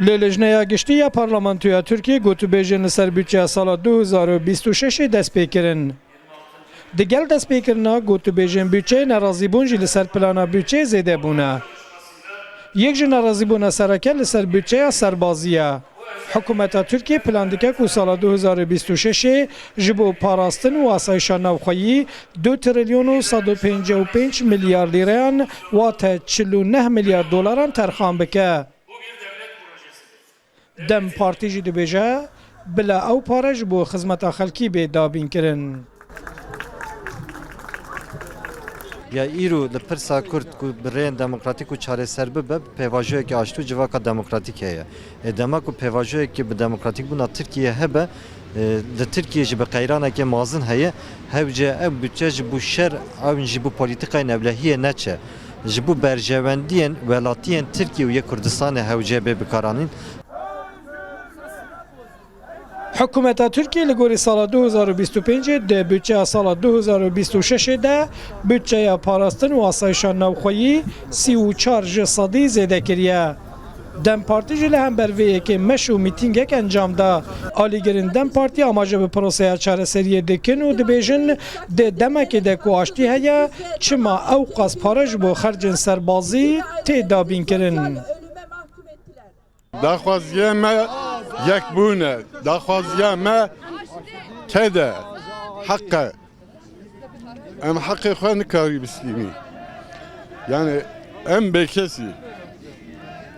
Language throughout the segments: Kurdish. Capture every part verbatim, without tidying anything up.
Li Lijneya Giştî ya Parlamentoya Tirkiyê gotûbêjên li ser budçeya sala du hezar û bîst û şeş dest pê kirin. Di gel destpêkirina gotûbêjên budçeyê nerazîbûn jî li ser plana budçeyê zêde bûne. Yek ji nerazîbûna sereke li ser budçeya serbazî ye. Hikûmeta Tirkiyê plan dike ku sala du hezar û bîst û şeşê ji bo parastin û asayişa navxweyî du trilyon û sed û pêncî û pênc milyar lîreyan, wate çil û neh milyar dolaran terxan bike. DEM Partî jî dibêje, bila ew pare ji bo xizmeta xelkî bê dabînkirin. Ya îro li pirsa Kurd ku bi rêyên demokratîk û çareser bibe, pêvajoyeke aştî û civaka demokratîk heye. Ê dema ku pêvajoyekê bi demokratîkbûna Tirkiyeyê hebe, e, li Tirkiyeyê jî bi qeyraneke mezin heye, hewce ev budçe ji bo şer, ew jî bo polîtîkayên ewlehiyê neçe. Ji bo berjewendiyên welatiyên Tirkiye û yê Kurdistanê hewce bê bikaranîn. Hikûmeta Tirkiyê li gorî sala du hezar û bîst û pêncê di budçeya sala du hezar û bîst û şeşê de budçeya parastin û asayişa navxweyî sî û çar ji sedî zêde kiriye. DEM Partî jî li hember vê yekê meş û mîtîngek encam da. Alîgirên DEM Partî amaje bi proseya çareseriyê dikin û dibêjin, di demekê de ku aştî heye, çima ew qas pare ji bo xercên serbazî tê dabînkirin? Daxwaziya me yekbûn e. Daxwaziya me ked e. Heq e. Em heqê xwe nikarî bistînî. Yani em bêkesî.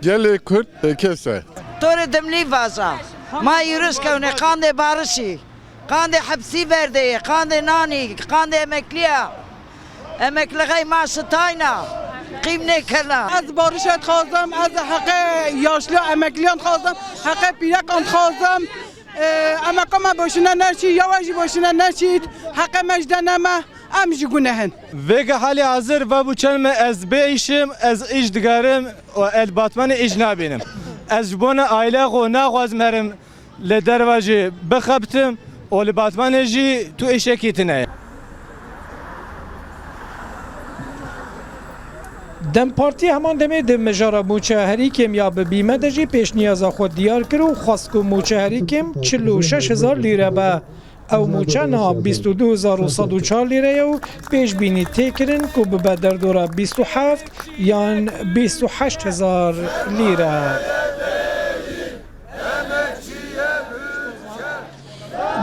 Gelê Kurd bêkes e. Torê dimlî vaza. Ma yûrus kewne qandê barişî. Qandê hepsî verdeyê. Qandê nanî. Qandê emekliya. Emeklixey ma şitayna. Qîm nêkirna. Ez barişe dixwazim, ez heqê yaşliya emekliyan dixwazim, heqê pîrekan dixwazim. Ee, emeka me boşuna neçî, yawa jî boşuna neçît, heqê me ji de neme, em jî guneh in. Vêga halê hazir ve bû çend me ez bê îşim, ez îş digerim û el batmanê îş nabînim. Ez ji bona aile xwe naxwazim herim li derva jî bixebtim û li batmanê jî tu îşekî tine ye. DEM Partî heman demê di mijara mûçeya herî kêm ya bi bîme de jî pêşniyaza xwe diyar kir û xwest ku mûçe herî kêm çil û şeş hezar lîre be. Ew mûçe niha bîst û du hezar û sed û çar lîre ye û pêşbînî tê kirin ku bibe derdora bîst û heft yan bîst û heşt hezar lîre.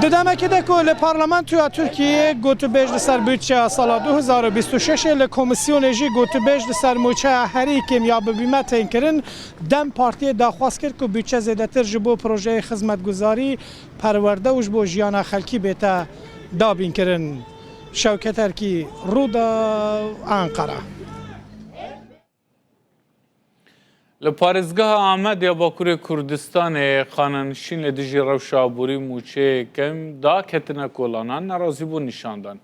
Di demekê de ku li Parlamentoya Tirkiyeyê gotûbêj li ser budçeya sala du hezar û bîst û şeşê, li komîsyonê jî gotûbêj li ser mûçeya herî kêm ya bi bîme tên kirin, DEM Partiyê daxwaz kir ku budçe zêdetir ji bo projeyê xizmetguzarî, perwerde û ji bo jiyana xelkî bête dabînkirin. Şewket Erkî, Rûdaw, Enqere. Li parêzgeha Amedê ya Bakurê Kurdistanê xanenişîn li dijî rewşa aborî mûçeyê kêm da ketine kolanan, nerazîbûn nîşan dan.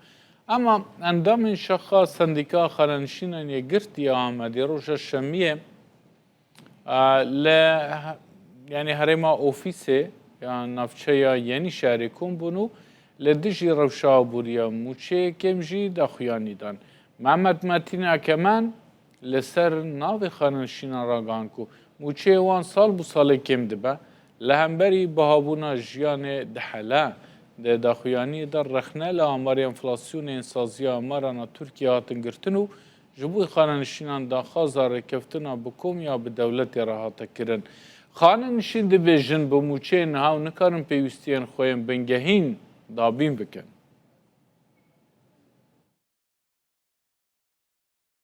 Ema endamên şaxa Sendîka Xanenişînan Yekgirtî ya Amedê roja Şemiyê, e, li he-, yanî herêma Ofîsê ya navçeya Yenîşehirê kom bûn û li dijî rewşa aborî ya mûçeyê kêm jî daxuyanî dan. Mehmet Metîn Ekemen, li ser navê xanenişînan ragihand ku mûçeyê wan sal bi salê kêm dibe, li hemberî bihabûna jiyanê dihele. Di daxuyaniyê de rexne li amarê enflasyonê yên Saziya Amarana Tirkiye hatin girtin û ji bo xanenişînan daxwaza rêkeftina bi kom ya bi dewletê re hate kirin. Xanenişîn dibêjin, bi mûçeyên niha ew nikarin pêwîstiyên xwe yên bingehîn dabîn bikin.